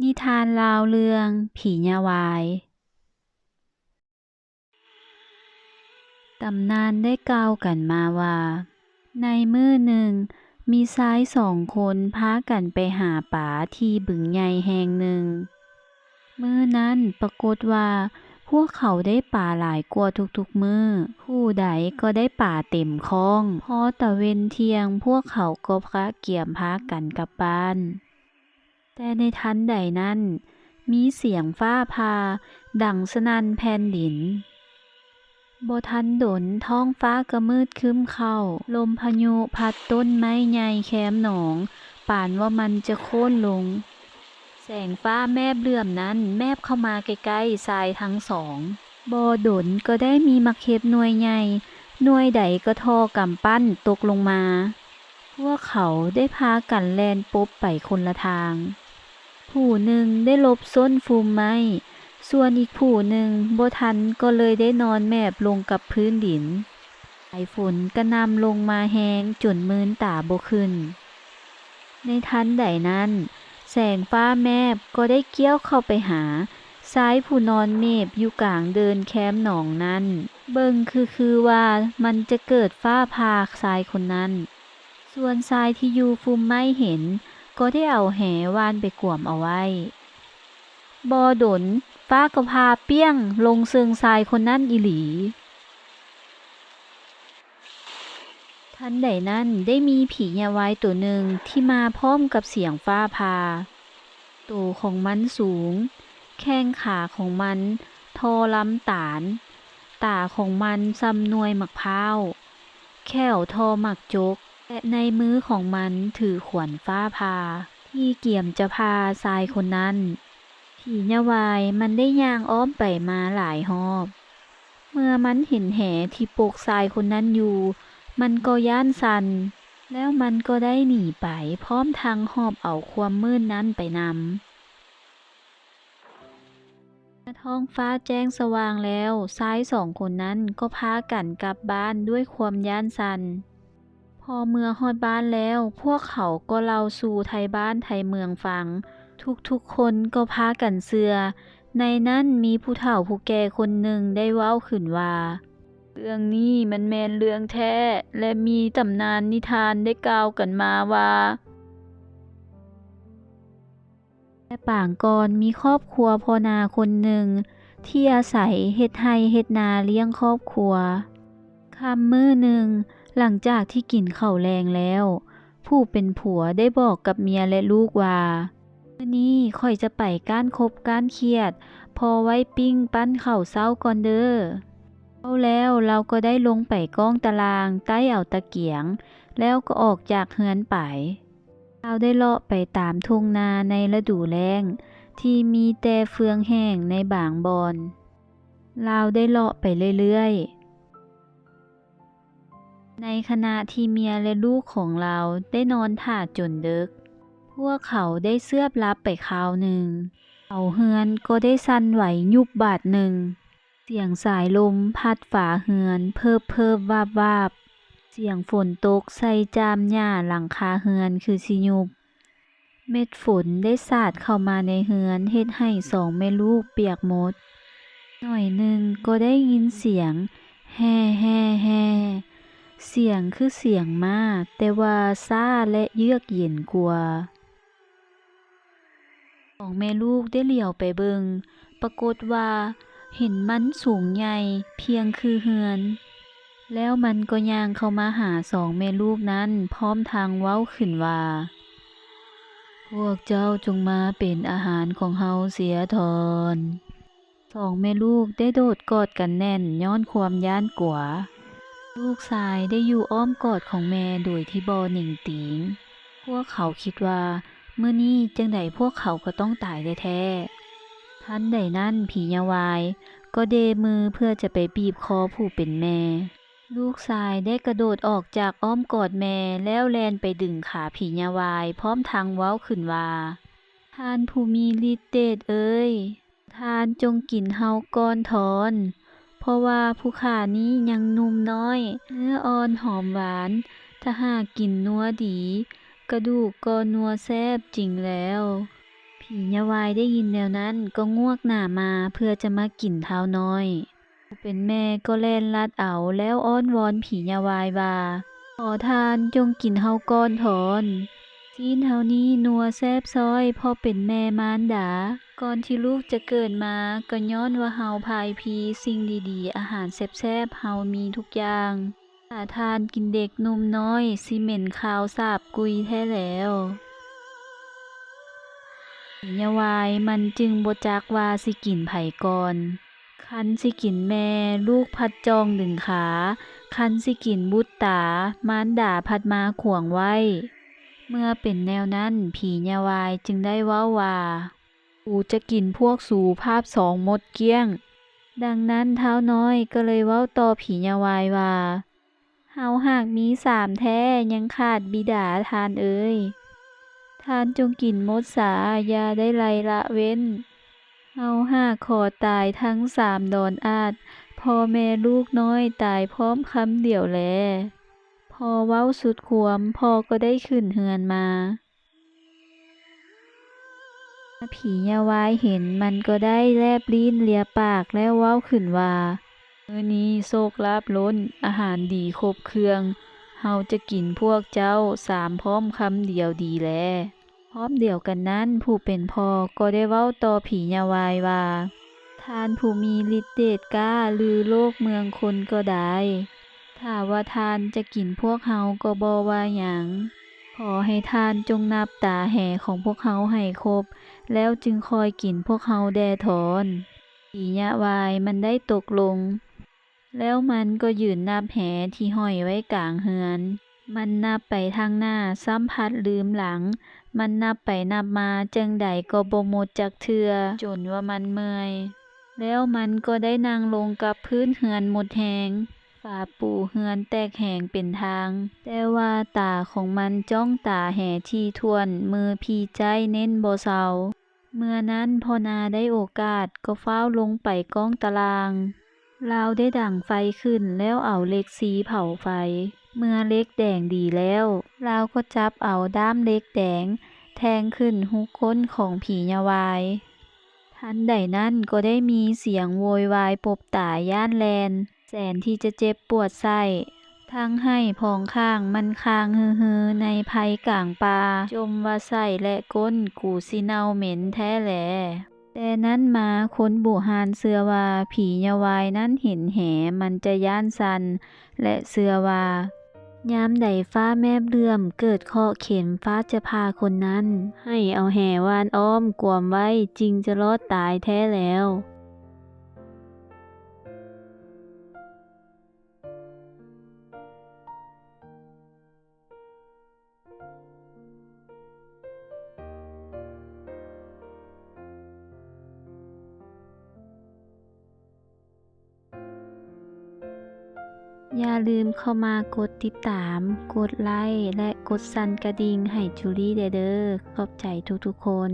ນິທານລາວເລື່ອງ ຜີຍາວາຍ. ຕຳນານໄດ້ກ່າວກັນມາວ່າ ໃນມື້ໜຶ່ງ ມີຊາຍສອງຄົນພາກັນໄປຫາປາທີ່ບຶງໃຫຍ່ແຫ່ງໜຶ່ງ. ມື້ນັ້ນປາກົດວ່າ ພວກເຂົາໄດ້ປາຫຼາຍກວ່າທຸກໆມື້, ຜູ້ໃດກໍໄດ້ປາເຕັມຄ້ອງ. ພໍຕາເວັນທ່ຽງ ພວກເຂົາກໍກະກຽມພາກັນກັບບ້ານ. ແຕ່ໃນທັນໃດນັ້ນ ມີສຽງຟ້າຜ່າດັງສະໜັ່ນແຜ່ນດິນ. ບໍ່ທັນດົນ ທ້ອງຟ້າກໍມືດຄຶ້ມເຂົ້າ, ລົມພາຍຸພັດຕົ້ນໄມ້ໃຫຍ່ແຄມໜອງ ປານວ່າມັນຈະໂຄ່ນລົງ. ແສງຟ້າແມບເຫຼື້ອມນັ້ນແມບເຂົ້າມາໃກ້ໆຊາຍທັງສອງ. ບໍ່ດົນກໍໄດ້ມີໝາກເຫັບໜ່ວຍໃຫຍ່, ໜ່ວຍໃດກໍທໍ່ກຳປັ້ນຕົກລົງມາ. ພວກເຂົາໄດ້ພາກັນແລ່ນປົບໄປຄົນລະທາງ. ຜູ້ໜຶ່ງໄດ້ຫຼົບສົ້ນຟຸມໄມ້, ສ່ວນອີກຜູ້ໜຶ່ງບໍ່ທັນກໍເລີຍໄດ້ນອນແມບລົງກັບພື້ນດິນ. ສາຍຝົນກະໜ່ຳລົງມາແຮງຈົນມືນຕາບໍ່ຂຶ້ນ. ໃນທັນໃດນັ້ນ ແສງຟ້າແມບກໍໄດ້ກ້ຽວເຂົ້າໄປຫາຊາຍຜູ້ນອນເມບຢູ່ກາງເດີ່ນແຄມໜອງນັ້ນ. ເບິ່ງຄືໆວ່າມັນຈະເກີດຟ້າຜ່າຊາຍຄົນນັ້ນ. ສ່ວນຊາຍທີ່ຢູ່ຟຸມໄມ້ເຫັນ ກໍໄດ້ເອົາແຫຫວ່ານໄປກວມເອົາໄວ້. ບໍ່ດົນ ຟ້າກໍຜ່າປ່ຽງລົງເຊິ່ງຊາຍຄົນນັ້ນອີ່ຫຼີ. ທັນໃດນັ້ນ ໄດ້ມີຜີຍາວາຍໂຕໜຶ່ງທີ່ມາພ້ອມກັບສຽງຟ້າຜ່າ. ໂຕຂອງມັນສູງ, ແຂ້ງຂາຂອງມັນທໍ່ລຳຕານ, ຕາຂອງມັນຊ່ຳໜ່ວຍໝາກພ້າວ, ແຂ້ວທໍ່ໝາກຈົກ ແລະ ໃນມືຂອງມັນຖືຂວານຟ້າຜ່າທີ່ກຽມຈະຜ່າຊາຍຄົນນັ້ນ. ຜີຍາວາຍມັນໄດ້ຍ່າງອ້ອມໄປມາຫຼາຍຮອບ. ເມື່ອມັນເຫັນແຫທີ່ປົກຊາຍຄົນນັ້ນຢູ່, ມັນກໍຢ້ານສັ່ນ, ແລ້ວມັນກໍໄດ້ໜີໄປ ພ້ອມທັງຫອບເອົາຄວາມມືດນັ້ນໄປນຳ. ເມື່ອທ້ອງຟ້າແຈ້ງສະຫວ່າງແລ້ວ, ຊາຍສອງຄົນນັ້ນກໍພາກັນກັບບ້ານດ້ວຍຄວາມຢ້ານສັ່ນ. ພໍເມືອຮອດບ້ານແລ້ວ, ພວກເຂົາກໍເລົ່າສູ່ໄທບ້ານໄທເມືອງຟັງ, ທຸກໆຄົນກໍພາກັນເຊື່ອ. ໃນນັ້ນມີຜູ້ເຖົ້າຜູ້ແກ່ຄົນໜຶ່ງໄດ້ເວົ້າຂຶ້ນວ່າ, ເລື່ອງນີ້ມັນແມ່ນເລື່ອງແທ້ ແລະ ມີຕຳນານນິທານໄດ້ກ່າວກັນມາວ່າ ແຕ່ປາງກ່ອນມີຄອບຄົວພໍ່ນາຄົນໜຶ່ງທີ່ອາໄສເຮັດໄຮ່ເຮັດນາລ້ຽງຄອບຄົວ. ຄ່ຳມື້ໜຶ່ງ, ຫຼັງຈາກທີ່ກິນເຂົ້າແລງແລ້ວ, ຜູ້ເປັນຜົວໄດ້ບອກກັບເມຍ ແລະ ລູກວ່າ, ມື້ນີ້ຂ້ອຍຈະໄປກ້ານຄົບກ້ານຂຽດ, ພໍໄວ້ປີ້ງປັ້ນເຂົ້າເຊົ້າກ່ອນເດີ້. ເວົ້າແລ້ວລາວກໍໄດ້ລົງໄປກ້ອງຕາລ່າງ, ໄຕ້ເອົາຕະກຽງ, ແລ້ວກໍອອກຈາກເຮືອນໄປ. ລາວໄດ້ເລາະໄປຕາມທົ່ງນາໃນລະດູແລ້ງ ທີ່ມີແຕ່ເຟືອງແຫ້ງໃນບາງບ່ອນ. ລາວໄດ້ເລາະໄປເລື້ອຍໆ. ໃນຂະນະທີ່ເມຍ ແລະ ລູກຂອງລາວໄດ້ນອນຖ້າຈົນເດິກ, ພວກເຂົາໄດ້ເຊືອບຫຼັບໄປຄາວໜຶ່ງ. ເສົາເຮືອນກໍໄດ້ສັ່ນໄຫວຍຸບບາດໜຶ່ງ. ສຽງສາຍລົມພັດຝາເຮືອນເພີບໆວາບໆ. ສຽງຝົນຕົກໃສ່ຈ້າມຫຍ້າຫຼັງຄາເຮືອນຄືຊິຍຸບ. ເມັດຝົນໄດ້ສາດເຂົ້າມາໃນເຮືອນ ເຮັດໃຫ້ສອງແມ່ລູກປຽກໝົດ. ໜ້ອຍໜຶ່ງກໍໄດ້ຍິນສຽງແຮ່ໆໆ. ສຽງຄືສຽງມ້າ, ແຕ່ວ່າຊ້າ ແລະ ເຍືອກເຢັນກວ່າ. ສອງແມ່ລູກໄດ້ຫຼຽວໄປເບິ່ງ, ປາກົດວ່າເຫັນມັນສູງໃຫຍ່ພຽງຄືເຮືອນ. ແລ້ວມັນກໍຍ່າງເຂົ້າມາຫາສອງແມ່ລູກນັ້ນ ພ້ອມທັງເວົ້າຂຶ້ນວ່າ, ພວກເຈົ້າຈົ່ງມາເປັນອາຫານຂອງເຮົາເສຍເຖີ້ນ. ສອງແມ່ລູກໄດ້ໂດດກອດກັນແໜ້ນຍ້ອນຄວາມຢ້ານກົວ. ລູກຊາຍໄດ້ຢູ່ອ້ອມກອດຂອງແມ່ໂດຍທີ່ບໍ່ເໜັງຕີງ. ພວກເຂົາຄິດວ່າ ມື້ນີ້ຈັ່ງໃດພວກເຂົາກໍຕ້ອງຕາຍແທ້ໆ. ທັນໃດນັ້ນ ຜີຍາວາຍກໍເດມືເພື່ອຈະໄປບີບຄໍຜູ້ເປັນແມ່. ລູກຊາຍໄດ້ກະໂດດອອກຈາກອ້ອມກອດແມ່ ແລ້ວແລ່ນໄປດຶງຂາຜີຍາວາຍ ພ້ອມທັງເວົ້າຂຶ້ນວ່າ, ທ່ານຜູ້ມີລິດເດດເອີຍ, ທ່ານຈົ່ງກິນເຮົາກ່ອນເທີ້ນ, ເພາະວ່າຜູ້ຂ້ານີ້ຍັງໜຸ່ມນ້ອຍ, ເນື້ອອ່ອນຫອມຫວານ, ຖ້າຫາກກິນນົວດີ, ກະດູກກໍນົວແຊບຈິງແລ້ວ. ຜີ ຜີຍາວາຍໄດ້ຍິນແນວນັ້ນກໍງວກໜ້າມາເພື່ອຈະມາກິນທ້າວນ້ອຍ. ຜູ້ເປັນແມ່ກໍແລ່ນລັດເອົາແລ້ວອ້ອນວອນຜີຍາວາຍວ່າ, ຂໍທ່ານຈົ່ງກິນເຮົາກ່ອນຖອນ. ຊີ້ນເຮົານີ້ນົວແຊບຊ້ອຍເພາະເປັນແມ່ມານດາ. ກ່ອນທີ່ລູກຈະເກີດມາກໍຍ້ອນວ່າເຮົາພາຍພີສິ່ງດີໆ ອາຫານແຊບໆ ເຮົາມີທຸກຢ່າງ. ຖ້າທ່ານກິນເດັກໜຸ່ມນ້ອຍ ຊິເໝັນຄາວສາບກຸຍແທ້ແລ້ວ. ຜີຍາວາຍມັນຈຶ່ງບໍ່ຈັກວ່າຊິກິນໃຜກ່ອນ. ຄັນຊິກິນແມ່ ລູກພັດຈ້ອງດຶງຂາ, ຄັນຊິກິນບຸດຕາ ມານດາພັດມາຂວາງໄວ້. ເມື່ອເປັນແນວນັ້ນ ຜີຍາວາຍຈຶ່ງໄດ້ເວົ້າວ່າ, ກູຈະກິນພວກສູພາບສອງໝົດກ້ຽງ. ດັ່ງນັ້ນທ້າວນ້ອຍກໍເລີຍເວົ້າຕໍ່ຜີຍາວາຍວ່າ, ເຮົາຫາກມີສາມແທ້ ຍັງຂາດບິດາທ່ານເອີຍ. ທ່ານຈົ່ງກິນໝົດສາ ຢ່າໄດ້ໄລ່ລະເວັ້ນ. ເຮົາຫາກຂໍຕາຍທັງສາມດອນອາດ, ພໍ່ແມ່ລູກນ້ອຍຕາຍພ້ອມຄຳດຽວແລ. ພໍເວົ້າສຸດຄວາມ ພໍ່ກໍໄດ້ຂຶ້ນເຮືອນມາ. ຜີຍາວາຍເຫັນມັນກໍໄດ້ແລບລີ້ນເລຍປາກແລ້ວເວົ້າຂຶ້ນວ່າ, ມື້ນີ້ໂຊກລາບລົ້ນ, ອາຫານດີຄົບເຄື່ອງ, ເຮົາຈະກິນພວກເຈົ້າສາມພ້ອມຄຳດຽວດີແລ. ພ້ອມດຽວກັນນັ້ນ ຜູ້ເປັນພໍ່ກໍໄດ້ເວົ້າຕໍ່ຜີຍາວາຍວ່າ, ທ່ານຜູ້ມີລິດເດດກ້າລືໂລກເມືອງຄົນກໍໄດ້, ຖ້າວ່າທ່ານຈະກິນພວກເຮົາກໍບໍ່ວ່າຫຍັງ. ຂໍໃຫ້ທ່ານຈົ່ງນັບຕາແຫຂອງພວກເຮົາໃຫ້ຄົບ, ແລ້ວຈຶ່ງຄ່ອຍກິນພວກເຮົາແດ່ຖອນ. ຜີຍາວາຍມັນໄດ້ຕົກລົງ. ແລ້ວມັນກໍຢືນນັບແຫທີ່ຫ້ອຍໄວ້ກາງເຮືອນ. ມັນນັບໄປທາງໜ້າ ຊ້ຳພັດລືມຫຼັງ. ມັນນັບໄປນັບມາຈັ່ງໃດກໍບໍ່ໝົດຈັກເທື່ອ, ຈົນວ່າມັນເມື່ອຍ. ແລ້ວມັນກໍໄດ້ນັ່ງລົງກັບພື້ນເຮືອນໝົດແຮງ. ຝາປູເຮືອນແຕກແຫງເປັນທາງ, ແຕ່ວ່າຕາຂອງມັນຈ້ອງຕາແຫທີ່ຖ້ວນ, ມືພີ້ໄຈ້ເນັ້ນບໍ່ເຊົາ. ເມື່ອນັ້ນພໍ່ນາໄດ້ໂອກາດກໍຟ້າວລົງໄປກ້ອງຕາລ່າງ. ລາວໄດ້ດັງໄຟຂຶ້ນແລ້ວເອົາເຫຼັກຊີເຜົາໄຟ. ເມື່ອເຫຼັກແດງດີແລ້ວ, ລາວກໍຈັບເອົາດ້າມເຫຼັກແດງແທງຂຶ້ນຫຸກກົ້ນຂອງຜີຍາວາຍ. ທັນໃດນັ້ນກໍໄດ້ມີສຽງໂວຍວາຍປົບຕາຍຢ້ານແລ່ນ, ແສນທີ່ຈະເຈັບປວດໄສ້. ທັງໄຫ້ພອງຂ້າງມັນຄ້າງຮືໆໃນໄພກາງປ່າ, ຈົ່ມວ່າໄສ້ ແລະ ກົ້ນກູຊິເນົ່າເໝັນແທ້ແລ. ແຕ່ນັ້ນມາຄົນບູຮານເຊື່ອວ່າຜີຍາວາຍນັ້ນເຫັນແຫມັນຈະຢ້ານສັ່ນ ແລະ ເຊື່ອວ່າ ຍາມໃດຟ້າແມບເຫຼື້ອມເກີດເຄາະເຂັມ ຟ້າຈະຜ່າຄົນນັ້ນ. ໃຫ້ເອົາແຫຫວ່ານອ້ອມກວມໄວ້ ຈຶ່ງຈະລອດຕາຍແທ້ແລ້ວ. ຢ່າລືມເຂົ້າມາກົດຕິດຕາມ, ກົດໄລ້ ແລະ ກົດສັ່ນກະດິ່ງໃຫ້ຈູລີແດ່ເດີ. ຂອບໃຈທຸກໆຄົນ.